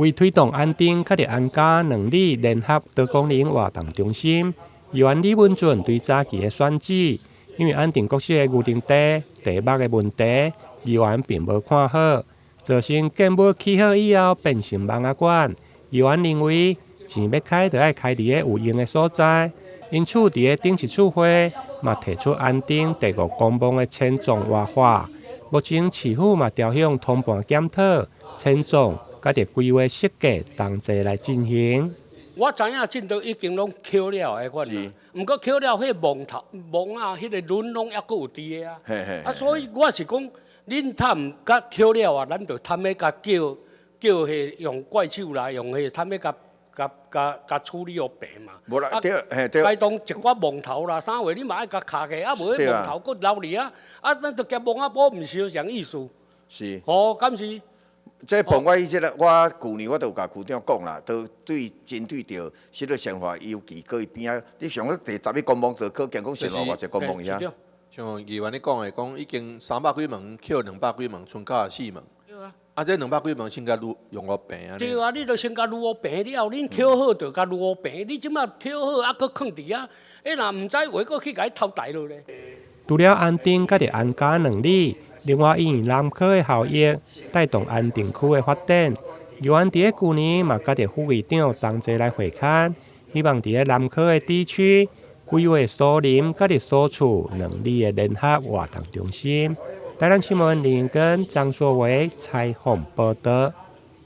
為推動安定佮安嘉兩里聯合多功能活動中心，議員李文俊對早期的選址，因為安定國小的牛奶地地目的問題，議員並無看好，造成建物起好以後變成蠓仔館。議員認為錢欲開就愛開佇个有用的所在，因此佇个頂一次會嘛提出安定第五公墓的遷葬活化。目前市府嘛朝向通盤檢討遷葬，佮著規劃設計同齊來進行。我知影進度已經攏抾了的款啦，毋過抾了彼個墓頭墓仔，彼個輪攏猶閣有佇个啊。啊，所以我是講，恁探佮抾了啊，咱就探欲共叫叫彼用怪手來用彼探欲共共共共處理予平嘛。無啦，對，嘿對。該當一寡墓頭啦，啥話你嘛愛共卡起，啊無彼墓頭閣留佇遐，啊咱就夾墓仔埔毋是啥意思。是。吼，敢是？這部我意思咧，我舊年我都有共區長講啦，都對針對著這个生活尤其閣伊邊仔，你想講第十一公墓就可見講生活偌濟公墓遐。像議員你講的，講已經三百幾門，抾兩百幾門，賰九十四門。對啊。啊，這兩百幾門先共預用予平啊。對啊，你著先共預予平了後，恁抾好就共預予平。你這馬抾好啊，閣囥佇遐，欸若毋知話，閣去共伊偷台落咧。除了安定佮著安嘉兩里，另外因為南科的效益，帶動安定區的發展。議員佇个舊年嘛，佮著副議長同齊來會勘，希望佇个南科的地區規劃樹林佮著蘇厝兩里的聯合活動中心。台南新聞林根張碩維採訪報導。